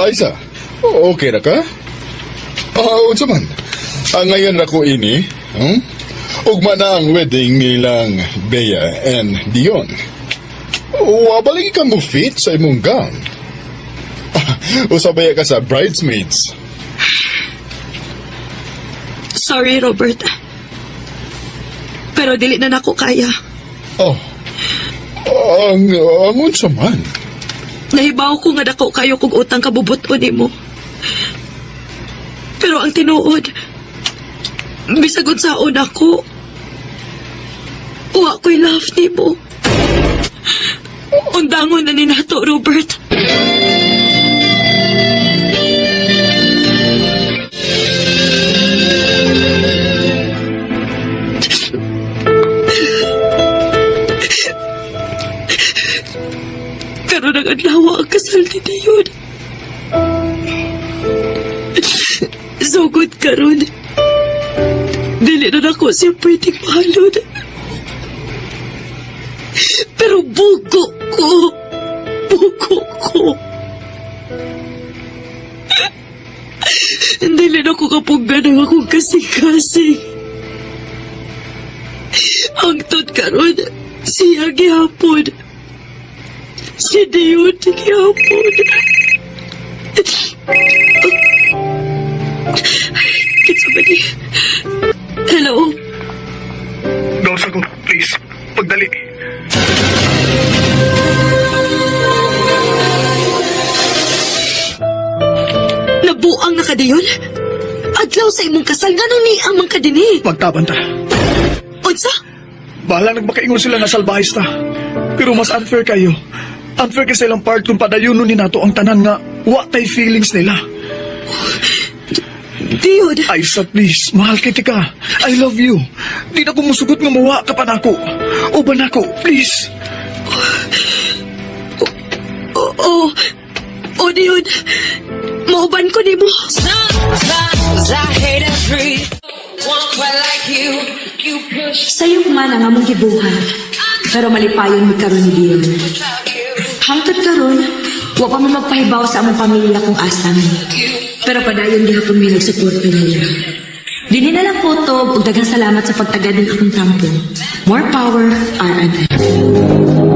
Isa, okay ra ka? Ah, unsa man? Ah, ngayon ra ko ini, Ugma na ang wedding nilang Bea and Dion. Wa ba lagi ka mo fit sa imong gown? Usabay ka sa bridesmaids. Sorry, Robert. Pero dili na nako kaya. Oh, ang unsa man? Nahibaw ko nga dako kayo kung utang kabubuton nimo. Pero ang tinuod, bisag unsaon ako, wa ko'y love nimo. Undangon na ni nato, Robert. Pero nang adlaw ang kasal ni Dion. Sugod karon. Dili na nako siya pwedeng mahalon. Pero bugo ko. Bugo ko. Dili na ko kapuggan ang akong kasing-kasing. Hangtod karon, siya gihapon. Si Dion gihapon. Kinsa ba ni? Hello? Gawas ako, please. Pagdali. Nabuang na ka Dion? Adlaw sa imong kasal, nganong ni ang man ka dinhi? Magtaban ta. Unsa? Bahala nagmakaingon sila na salbahis ta. Pero mas unfair kayo. Unfair kay sa ilang part kung padayunon ni nato ang tanan nga wa tay feelings nila. Dion, Aisa, please. Mahal kay tika. I love you. Di na ko musugot nga mawa ka pa nako. Uban nako, please. oo. O Dion, mauban ko nimo. Sayop man ang among gibuhat, pero malipayon mi karon ni Dion. Hangtod karon, wa pa mi magpahibaw sa among pamilya kung asa mi. Pero padayon gihapon mi nagsuporta nila. Dini na lang po to, ug daghang salamat sa pagtagad ng akong tampo. More power, RMN.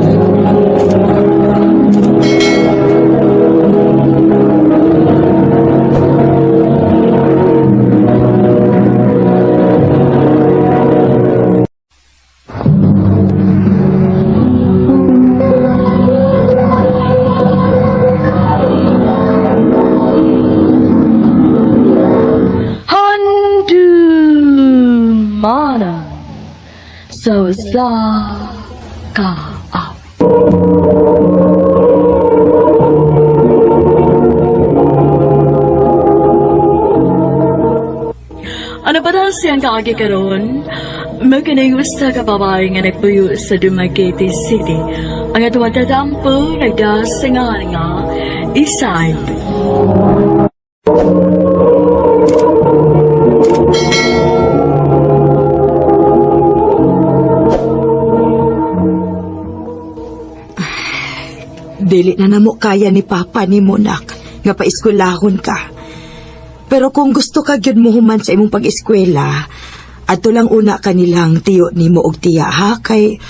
Handumana sa usa ka awit. Ano ba daw siyang kaagi karon? Makinig usa ka babae nga nagpuyo sa Dumaguete City. Ang atong tatampo nagdasingan nga Isay. Dili na namo kaya ni Papa ni Monak nga paeskwelahon ka. Pero kung gusto ka gyud mo human sa imong pag-eskwela, adto lang una kanilang tiyo nimo og tiya ha kay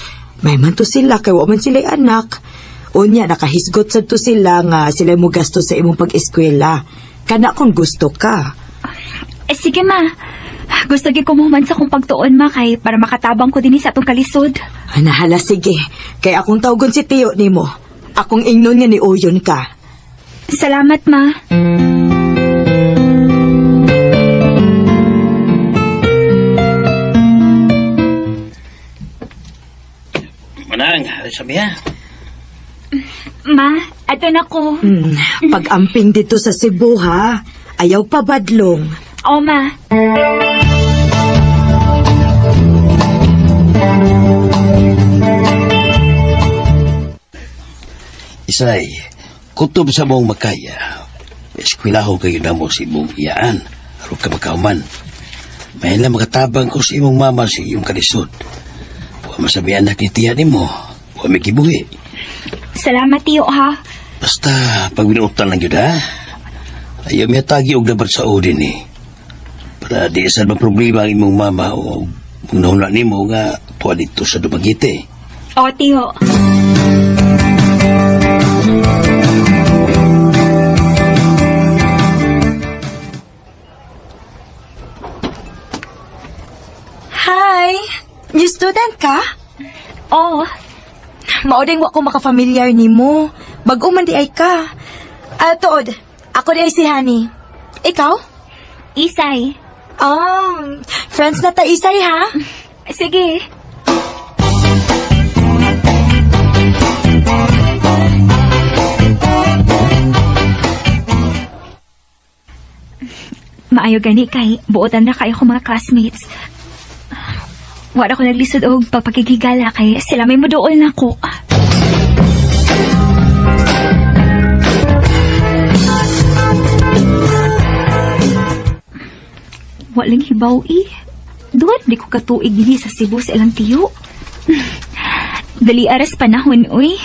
may man to sila kay wa man sila'y anak. Unya nakahisgot sad to sila nga sila mo gasto sa imong pag-eskwela. Kana kung gusto ka. Eh, sige, ma. Gusto gyud ko muhuman sa akong pagtuon, ma, kay para makatabang ko dinhi sa atong kalisod. Nahala sige, kay akong tawgon si tiyo nimo. Akong ingnon nga ni Uyon ka. Salamat, ma. Manang, sabi ha. Ma, ato na ko. Pag-amping dito sa Cebu ha, ayaw pa badlong. O, ma. Isay, kutob sa mong makaya. Eskwelaho kayo na mo sa imong iyaan. Aron ka makauman. May lang makatabang ko sa imong mama sa iyong kalisod. Huwag masabi anak ni tiya nimo. Huwag may kibuhi. Salamat, tiyo, ha. Basta pag binuutan lang yun, ha? Ayaw mihatagi og dapat sa din eh. Para di sad maproblema ang imong mama o kung nimo nga tuwa dito sa Dumaguete. O, tiyo. Hi! New student ka? Oo. Maoding wa ko makafamilyar nimo. Bag-o man di ay ka. Ah, tuod. Ako di ay si Honey. Ikaw? Isay. Oh, friends na ta Isay ha? Sige. Maayo gani kay buotan ra kayo ko mga classmates. Wala ko naglisod og pagpakigigala kay sila may muduol na ko. Walang hibaw eh. Duwan di ko katuig dinhi sa Cebu sa ilang tiyo. Dali aras panahon, uy.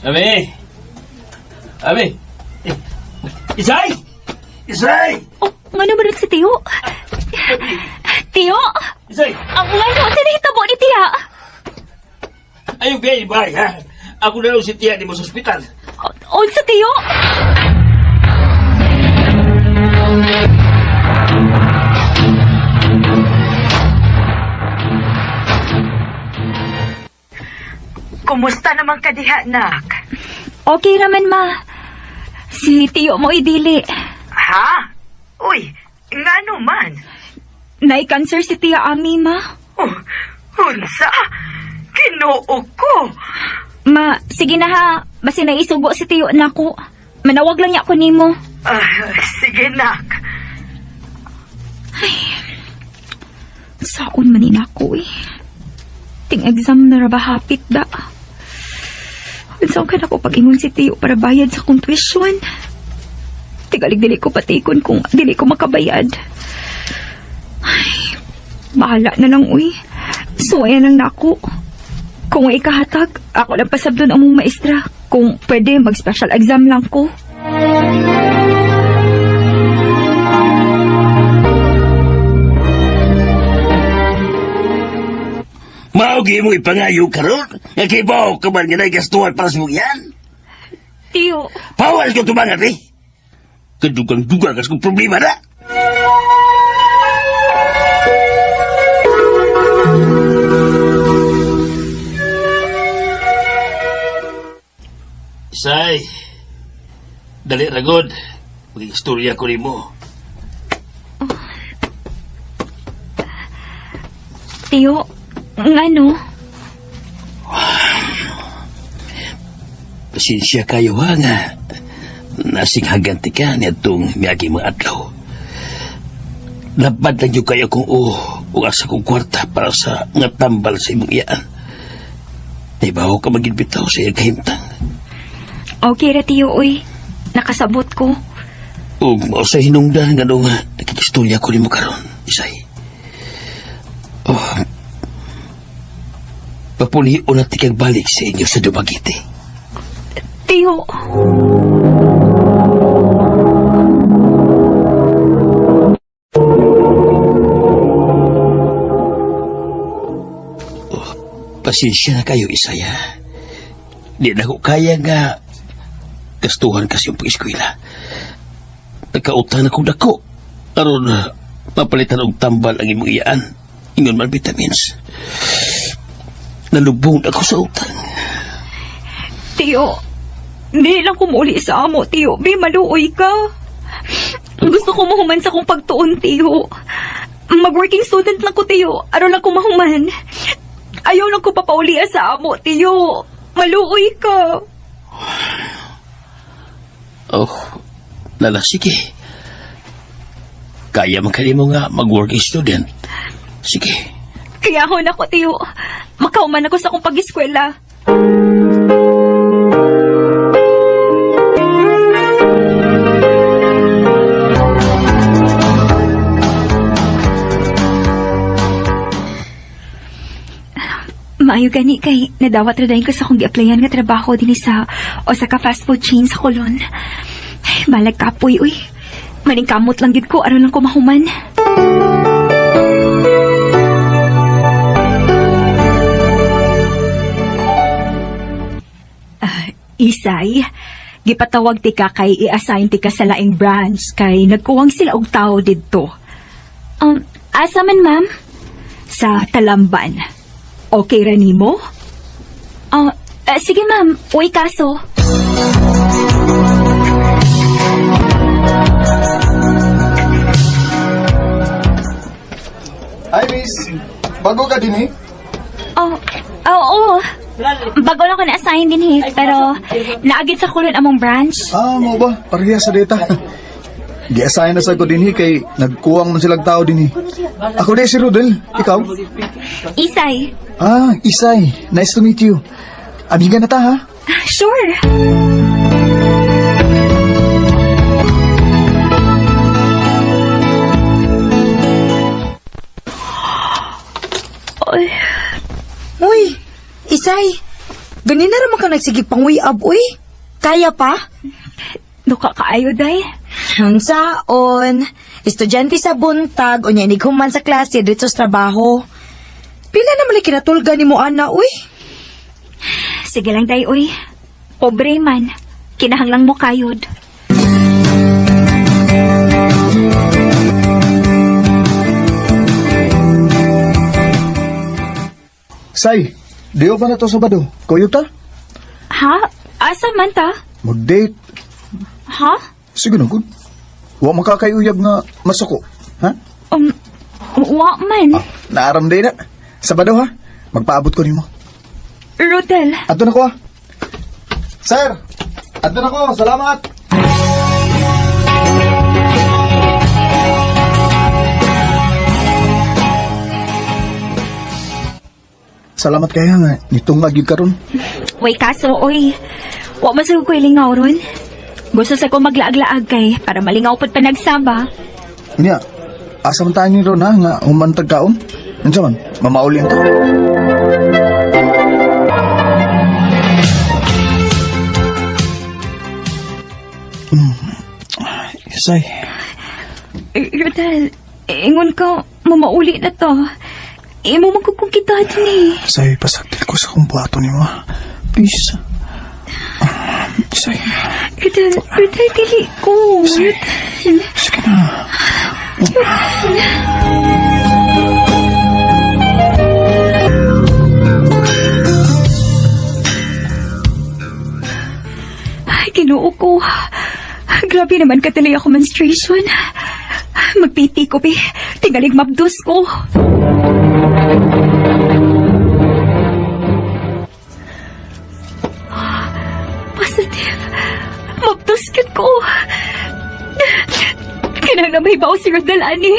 Abi! Abi! Isay! Isay! Oh, ngano ba rin si Tiyo? Tiyo! Isay! Ang ngano, sa nahitabo ni Tiya? Ayaw gay, bye ha? Ako na lang si Tia ni mo sa ospital. On sa Tiyo? Kumusta naman ka diha, nak? Okay raman, ma. Si Tiyo mo idili. Ha? Uy, ngano man? Nai-cancer si Tiya Ami, ma. Oh, unsa? Ginoo ko. Ma, sige na ha. Basi naisugo si Tiyo nako. Manawag lang niya ako nimo. Ah, sige, nak. Saon man ni nako eh. Ting exam na ra ba hapit da. Unsaon ka nako pag-ingon si Tiyo para bayad sa akong tuition? Tigalig dili ko patikon kung dili ko makabayad. Ay, bahala na lang uy. Suwayan lang nako. Kung may ikahatag, ako lang pasabdon ang mong maestra. Kung pwede, mag-special exam lang ko. Mao gyud mo ipangayo karon nga kibaw ka man nga naigastuhan para sa mong yan. Tiyo, Pawal ko tumangat eh. Kadugang-dugang kas kong problema na. Isay, dali ragod. Mag-istorya ko nimo. Tiyo, ngano? Pasensya kayo ha nga. Nasinghaganti ka ni atong miyagi mga adlaw. Lapad lang yun kayo kung o asa kong kwarta para sa nga tambal sa imong iyaan. Naibaho ka maging bitaw sa iyang kahimtang. Okay ra Tiyo, uy. Nakasabot ko. O mao sa hinungdan nga nung nakikistorya ko nimo karon, Isay. Oh, papulion na tikang balik sa inyo sa Dumaguete. Tiyo. Pasensya na kayo, Isaya. Di na ko kaya nga gastuhan kasi yung pag-eskwela. Nagkautang na kong dako. Aron, mapalitan og tambal ang imong iyaan. Ingon man vitamins. Nalubong ako sa utang. Tiyo, hindi lang kumuli sa amo, Tiyo. Be, maluoy ka. Gusto ko mahuman sa kong pagtuon, Tiyo. Mag-working student lang ko, Tiyo. Aron lang ko mahuman. Ayaw lang ko papaulia sa amo, Tiyo. Maluoy ka. Oh, lala, sige. Kaya man mo nga mag-working student. Sige. Kaya ako na ko, Tiyo. Makauman ako sa akong pag-eskwela. Maayo gani kay nadawat ra dayon ko sa akong gi-applyan nga trabaho dinhi sa usa ka fast food chain sa Colon. Ay, balag kapoy uy. Maningkamot lang gid ko aron lang ko mahuman. Ah, Isay, gipatawag ti ka kay i-assign ti ka sa laing branch kay nagkuwang sila og tao didto. Asa man, ma'am? Sa Talamban. Okay ra nimo? Ah, sige ma'am, uy kaso. Hi, miss. Bago ka din eh? Oh, oo. Bago lang ko na-assign din eh, pero naagid sa kulon among branch. Ah, mo ba? Pareha sa data. Gi-assign na sa ko din eh, kay nagkuwang man silang tao din eh. Ako din si Rodel. Ikaw? Isay. Ah, Isay. Nice to meet you. Amiga na ta, ha? Sure. Oy, Uy, Isay, ganina raman ka nagsigig pang ab uy. Kaya pa? duka kaayo day. Unsaon, estudyante sa buntag, unya inighuman sa klase dito sa trabaho. Pila naman kinatulga ni mo ana, uy. Sige lang day uy. Pobre man. Kinahanglang mo kayod. Say, diyo pa na to Sabado. Kuyo ta? Ha? Asa man ta? Mag-date. Ha? Sige na, good. Wa makakayuyab nga masuko. Ha? Wa man. Naaram din na. Sabado ha? Magpaabot ko nimo. Rodel. Adto na ko ha. Sir, adto na ko. Salamat. Salamat kaya nga nitong lagi karon. Way kaso, oy. Wa man sa ko lingaw ron. Gusto sa ko maglaag-laag kay para malingaw pud panagsaba. Niya, asa man tayo ni ron ha nga humantag kaon? Unsa man? Mamaulin ta. Isay, Rodel, ingon ka, mamauli na to. Imo man ko kung kita din eh. Say, pasagdil ko sa kong buhaton nimo. Ah. Please. Ah, Say, Rodel, Rodel, dili ko. Rodel. sige na. Ay, Ginoo ko. Grabe naman katali ako menstruation. Magpiti ko, be. Tingalig mabdos ko. Positive. Mabdos gyud ko. Kinahanglan mahibaw si Rodel, ani.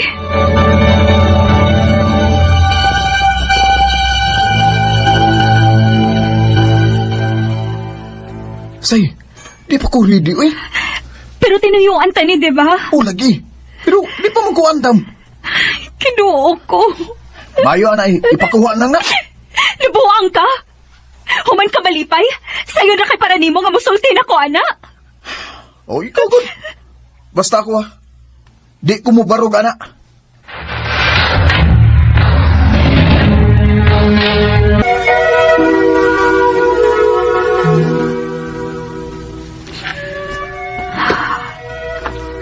Say, di pa ko ready, uy. Pero tinuyuan ta ni, di ba? Oh, lagi. Pero di pa mo ko andam. Kinuo ko. Mayo ana eh, ipakuha na nga. Nabuang ka? Human ka malipay? Sayo na kay para nimo nga musulti na ko, ana. Oh, ikaw gud. Basta ako ha. Di ko mo barog ana.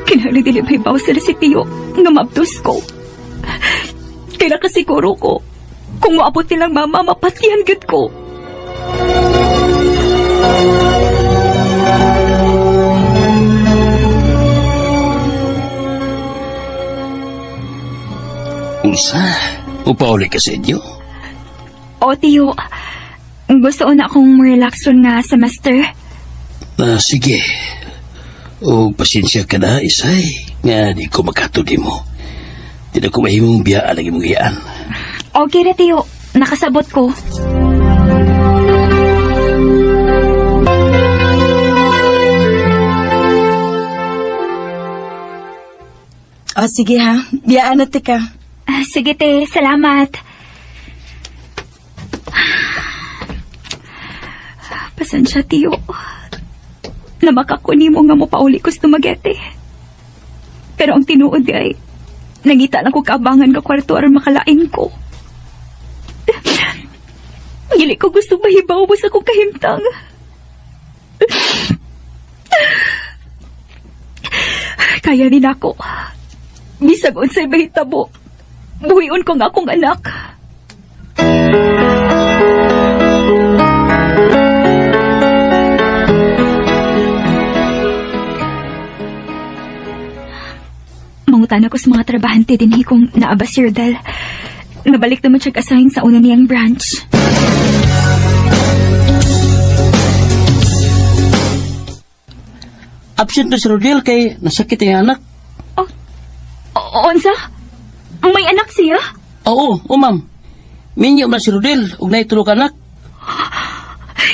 Kinahanglan dili may baw sila si Tio nga maabdos ko. Kailan ka siguro ko. Kung maabot nilang mama, mapatyan gyud ko. Unsa? Upauli ka sa inyo? O, Tio, gusto na akong relax ron nga semester. Ah, sige. O pasensya ka na, Isay. Nga di ko makatod mo. Di na ko mahimong biyaan ang imong iyaan. Okay ra, Tio. Nakasabot ko. O, sige ha. Biyaan na tika. Ah, sige, te. Salamat. Pasensya, tiyo. Namakako nimo nga mopauli ko sa Dumaguete. Pero ang tinuod ay, nangita lang ko kaabangan nga kwarto aron makalain ko. Dili ko gusto mahibaw mo sa akong kahimtang. Kaya ni nako. Bisag unsay mahitabo, buhion ko nga akong anak. Mangutana ko sa mga trabahante dinhi kung naa ba si Rodel. Nabalik naman siya assign sa una niyang branch. Absent na si Rodel kay nasakit ang anak. Oh, unsa? May anak siya? Oo, o ma'am. Minyo man si Rodel ug naay tulo ka anak.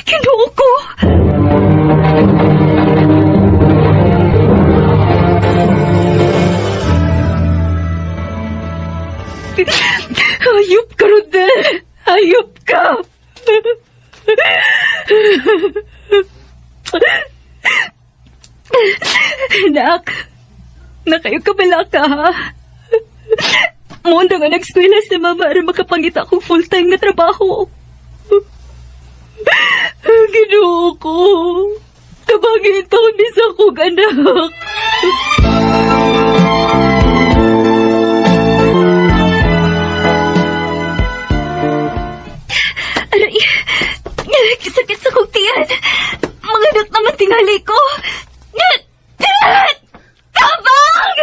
Ginoo ko! Hayop ka, Rodel! Hayop ka! Anak, nakayo ka bala ka, ha? Mundo nga nag-eskwela si mama aron makapangita akong full-time na trabaho. Ginoo ko. Tabangin ito ni sa akong anak. Aray, sakit sa kong tiyan. Mga naman tingali ko. Tabang!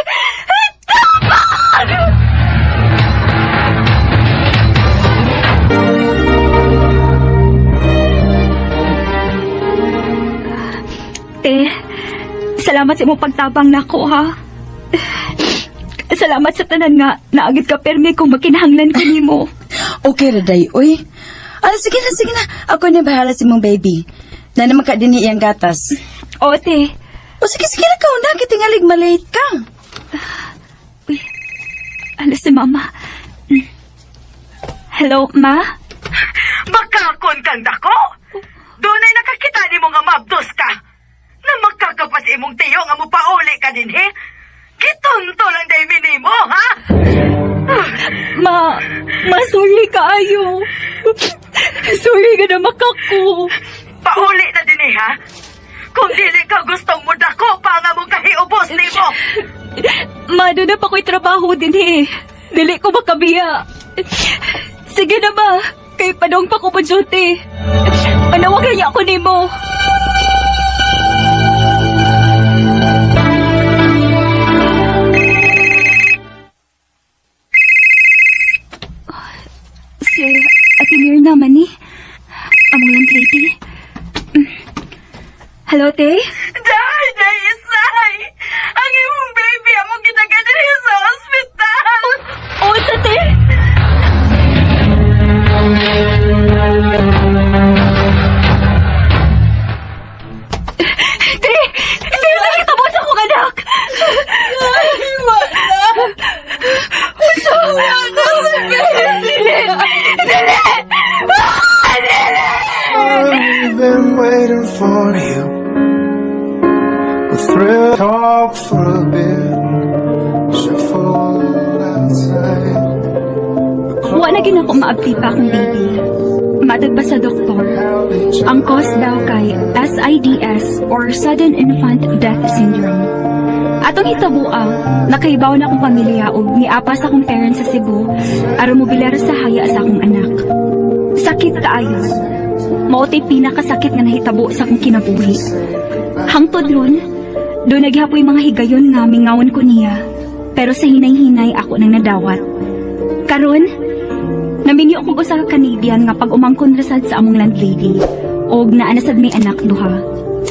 Tabang! Te, salamat sa imong pagtabang nako ha. Salamat sa tanan nga naagid ka permi kung makinahanglan ko nimo. Okay ra day, oy. Ah, sige na, sige na. Ako na bahala sa imong baby. Na naman ka din iyang gatas. O, te. O sige, sige na ka. Una, kitingalig malate ka. Uy, alas si mama. Hello, ma? Bakakon kang dako! Doon ay nakakita ni mo nga mabdos ka! Na magkakapas imong tiyo nga mupauli ka din, he? Kitunto lang day minimo, ha? Ma, ma, sorry kaayo. Sorry ka na makako. Pauli na din, eh, ha? Kung dili ka gustong mo dako pa nga mong kahiubos nimo! Ma, doon na pa ko'y trabaho din eh. Dili ko makabiya. Sige na ba, kay padong pa ko pa duty. Panawagan niya ako nimo. Si Ate Mirna man ni. Among landlady. Hello, te? Day, day, isay! Ang imong baby among ginagadali sa ospital! Oh, sa te? Te! Te, nakita mo sa akong anak! Ay, wala. Unsa? Wala si baby. Dili! Dili! Ah, dili! I've been waiting for you. The thrill talk for a bit. Shuffle outside. Wa na gid ako maabti pa akong baby. Matod pa sa doktor. Ang cause daw kay SIDS or Sudden Infant Death Syndrome. Atong hitabua, nakahibaw na akong pamilya ug niapa sa akong parents sa Cebu aron mobilar sa haya sa akong anak. Sakit kaayo. Mao tay pinakasakit nga nahitabo sa akong kinabuhi. Hangtod ron, doon naghapoy mga higayon nga mingawon ko niya. Pero sa hinay-hinay ako nang nadawat. Karon, naminyo kog usa ka Canadian nga pag umangkon ra sad sa among landlady og naa na sad may anak duha.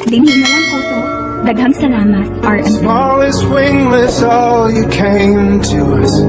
Dinhi na lang ko to. Daghang salamat, RM. Smallest, wingless, all you came to us.